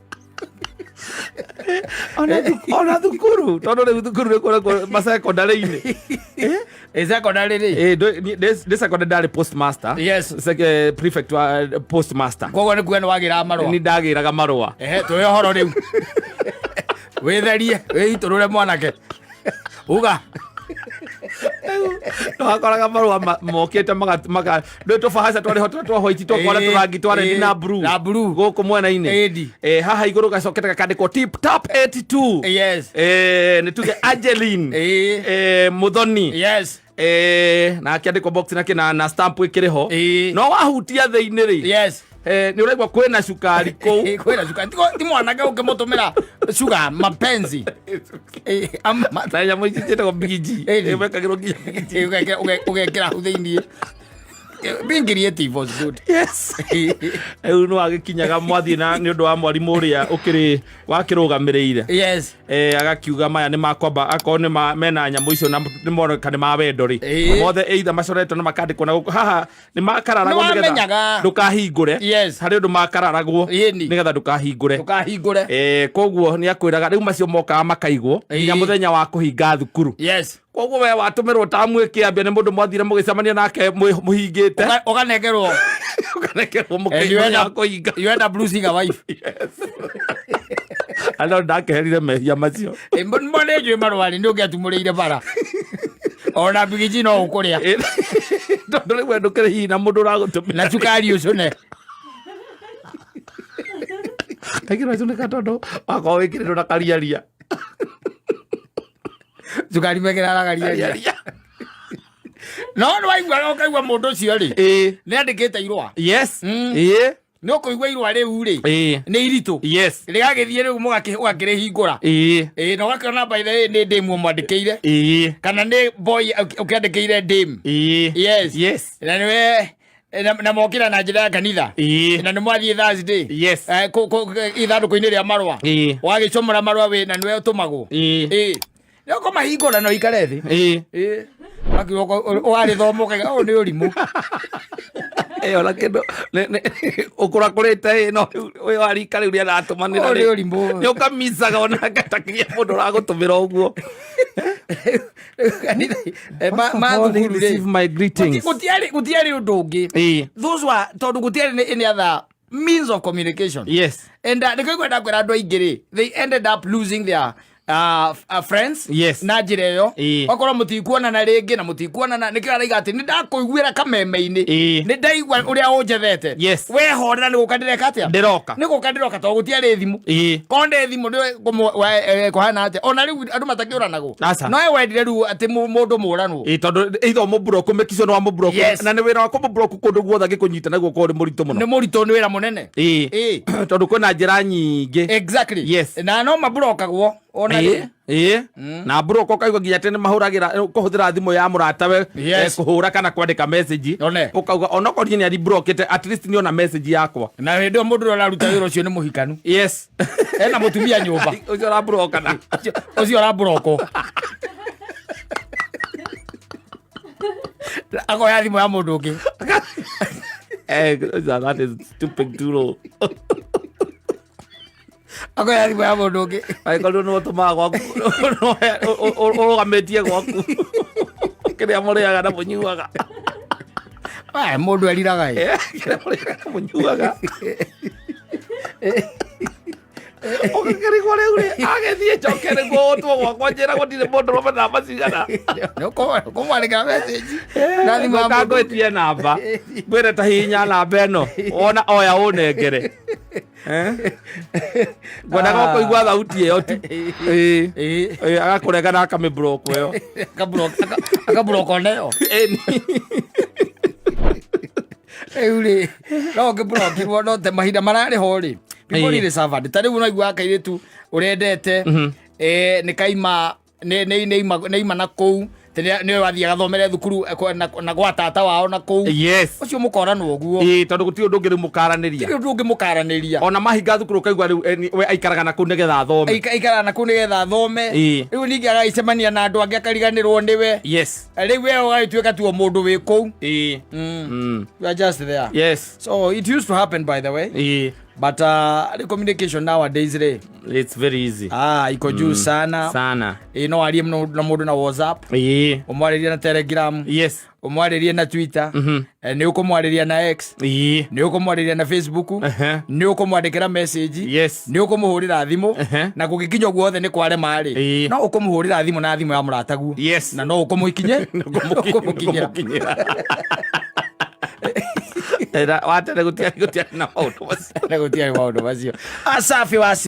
Ona thukuru tondũ rĩu thukuru nĩ kũrĩ masekondarĩ-inĩ. Ĩ secondary rĩ. Ĩ, ndĩ secondary ndarĩ postmaster. Yes. Prefect wa postmaster. Koguo nĩ kuga nĩ wagĩraga marũa. Nĩ ndagĩraga marũa. Ehe, tũhe ũhoro rĩu. Wĩtherie, wĩitũrũre mwanake. Uga. Twakoraga marũa mokĩte maka ndũ tũbahaca twarĩ ho tũrĩa twa white twakwara Ĩĩ, tũrangi twa red ĩĩ, na blue na blue. gũkũ mwena-inĩ. Ĩndi. Eh, haha igũrũ gacokete gakandĩkwo tip top 82. Yes. Eh, nĩ tuge Angeline. Ĩĩ. Eh, Muthoni. Yes. Eh, na akĩandĩkwo box nake na stamp ĩkĩrĩ ho. Ĩĩ. No wahutia thĩinĩ rĩ. Yes. Eh, nĩ ũraigua kwĩna cukari kũu. Kwĩna cukari. Ti mwanake ũngĩmũtũmĩra sugar mapenzi. Ĩ, Na nyamũ ici ciĩtagwo bigiji. Ĩni. Mekagĩrwo nginya bigiji. Ĩ, ũgekĩra hau thĩiniĩ. Being creative was good. Yes. Rĩu nĩ wagĩkinyaga mwathiĩ na nĩ ũndũ wa mwarimũ ũrĩa ũkĩrĩ wakĩrũgamĩrĩire. Yes. Eh, agakiuga maya nĩ makwamba akorwo nĩ mena nyamũ icio na nĩ moneka nĩ ma wendo rĩ. Ĩĩ. Mothe either macoretwo na makandĩkwo na gũkũ haha nĩ makararagwo Nĩ nĩgetha wamenyaga. ndũkahingũre. Yes. Harĩ ũndũ makararagwo Ĩni. nĩgetha ndũkahingũre. Ndũkahingũre. Eh, koguo nĩ akwĩraga rĩu macio mokaga makaigwo nginya Ĩĩ. mũthenya wa kũhinga thukuru. Yes. Koguo we watũmĩrwo tamu ĩkĩambia nĩ mũndũ mwathire mũgĩcemania nake mũhingĩte. Ũkanengerwo. Ũkarekerwo And you end mũkĩmenya up, kũhinga. you end up losing a wife. Andũ ndakeherire mehia macio. Ĩ, mo nĩ njũĩ marũa rĩ, nĩ ũngĩatumũrĩire bara. Ona bigiji no ũkũrĩa. Ĩ, tondũ rĩu we ndũkĩrĩ hihi na mũndũ ũragũtũmĩra. Na cukari ũcũne. Kaingĩ nĩwacũnĩka tondũ wakorwo wĩkĩrĩtwo na kariaria. Cukari mekĩraga kariaria. Kariaria. No nĩ waiguaga ũkaigua mũndũ ũcio rĩ, Ĩ. nĩ andĩkĩte irũa. Yes. Ĩ. Nĩ ũkũigua irũa rĩu rĩ, Ĩ. nĩ iritũ. Yes. Rĩgagĩthiĩ rĩu ũgakĩrĩhingũra. Ĩ. Ĩ, na ũgakĩona by the way nĩ ndĩmu ũmwandĩkĩire. Ĩ. Kana nĩ boy ũkĩandĩkĩire ndĩmu. Ĩ. Yes. Yes. Na nĩwe na mokĩra na njĩra ya kanitha. Ĩ. Na nĩ mwathiĩ Thursday. Yes. Eh, ithandũkũ-inĩ rĩa marũa. Ĩ. Wagĩcomora marũa wĩ na nĩwe ũtũmagwo. Ĩ. Ĩ. Nĩ ũkũmahingũra na ũikare thĩ. Ĩ. Ĩ. Ũgakiuga ũgarĩthoma ũkaiga ũyũ nĩ ũrimũ. Ĩ, ona kĩndũ ũkũrakũrĩte ĩ no rĩu ũyũ wa rika rĩu nĩaratũmanĩra Ũyũ nĩ ũrimũ. nĩ ũkamicaga ona gatakinya mũndũ ũragũtũmĩra ũguo. Kanitha, First of ma all, thukuru rĩ. receive my greetings. Gũtiarĩ ũndũ ũngĩ. Ĩ. Those were tondũ gũtiarĩ any other means of communication. Yes. And nĩkĩo ngwenda kwĩra andũ aingĩ rĩ, they ended up losing their friends. Yes. Na njĩra ĩyo. Ĩĩ. Okorwo mũtikuonana rĩngĩ na mũtikuonana, nĩkĩo araiga atĩ nĩ ndakũiguĩra kameme-inĩ. Ĩĩ. Nĩ ndaigua ũrĩa ũnjethete. Yes. Wehorera nĩ gũka ndĩreka atĩa? Ndĩroka. Nĩ gũka ndĩroka tondũ gũtiarĩ thimũ. Ĩĩ. Korwo ndĩ thimũ nĩ kũhana atĩa? Ona rĩu andũ matakĩũranagwo. Aca. No we wendire rĩu atĩ mũndũ mũranwo. Ĩ, tondũ either ũmũblock mĩkico nĩ wamũblock. Yes. Na nĩ wĩra wa kũmũblock kũndũ guothe angĩkũnyita naguo ũkorwo nĩ mũritũ mũno. Nĩ mũritũ, nĩ wĩra mũnene. Ĩ. Ĩ. Tondũ kwĩna njĩra nyingĩ. Exactly. Yes. Na no maburokagwo ona Ĩ, ĩ. Na broke ũkaigua nginya atĩ nĩ mahũragĩra kũhũthĩra thimũ ya mũratawe Yes. kũhũra kana kwandĩka message. One. Ũkauga onokorwo niĩ nĩ aribrokĩte at least nĩ ona message yakwa. Na hĩndĩ ĩyo mũndũ ũrĩa ũraruta wĩra ũcio nĩ mũhikanu. Yes. Ena mũtumia nyũmba. Ũcio ũrabrokana. Ũcio ũraburokwo. Akoya thimũ ya mũndũ ũngĩ. Eh, that is stupid too. Akoya thimũ ya mũndũ ũngĩ. Angĩkorwo nĩ ũtũmaga gwaku ũrũgamĩtie gwaku kĩrĩa mũrĩaga na mũnyuaga. Aya, mũndũ eriraga ĩ. Kĩrĩa mũrĩaga na mũnyuaga. Ũgĩkĩrigwo rĩu rĩ, agĩthiĩ njoke nĩguo ũtwo gwakwa njĩragwo ndirĩ mũndũrũme namba cigana. Nĩũkũmwandĩkĩra message na thimũ ya Ngũka mũndũ. ngwĩtie namba, ngwĩre ta hihinya namba ĩno, wona oya ũnengere. Eh? Ngwendaga ũkũigua thauti ĩyo tu. Ĩĩ. Ĩĩ, agakũrenga na akamĩblock ĩyo. Akablock oneyo. Ĩni. Rĩu rĩ, no ũngĩblockirwo, no te mahinda mararĩ ho rĩ, people Ĩĩ. really suffered. Ta rĩu ũraigua kairĩtu ũrendete, nĩ kaima nĩ ima na kũu, nĩ wathiĩ agathomere thukuru na gwa tata wao na kũu. Ũcio mũkoranwo ũguo. Ĩĩ, tondũ gũtirĩ ũndũ ũngĩ rĩu mũkaranĩria. Gũtirĩ ũndũ ũngĩ mũkaranĩria. Ona mahinga thukuru ũkaigua rĩu we aikaraga na kũu nĩgetha athome. Aikaraga na kũu nĩgetha athome. Rĩu ningĩ agagĩcemania na andũ angĩ, akariganĩrwo nĩwe. Rĩu we ũgagĩtuĩka tu o mũndũ wĩ kũu. You are just there. So it used to happen, by the way. But the communication nowadays rĩ, It's very easy. Ah, iko juu sana. Sana. Ĩ, no arie mũno na mũndũ na WhatsApp, ũmwarĩrie na Telegram, ũmwarĩrie na Twitter, nĩ ũkũmwarĩria na X, nĩ ũkũmwarĩria na Facebook, nĩ ũkũmwandĩkĩra message, nĩ ũkũmũhũrĩra thimũ. Na gũgĩkinya ũguo othe nĩ kwarema rĩ, no ũkũmũhũrĩra thimũ na thimũ ya mũrataguo. Na no ũkũmũikinye, ũkũmũkinyĩra. Ũkũmũkinyĩra. Watene gũtiarĩ na maũndũ macio. Na gũtiarĩ maũndũ macio. Asafi wasi.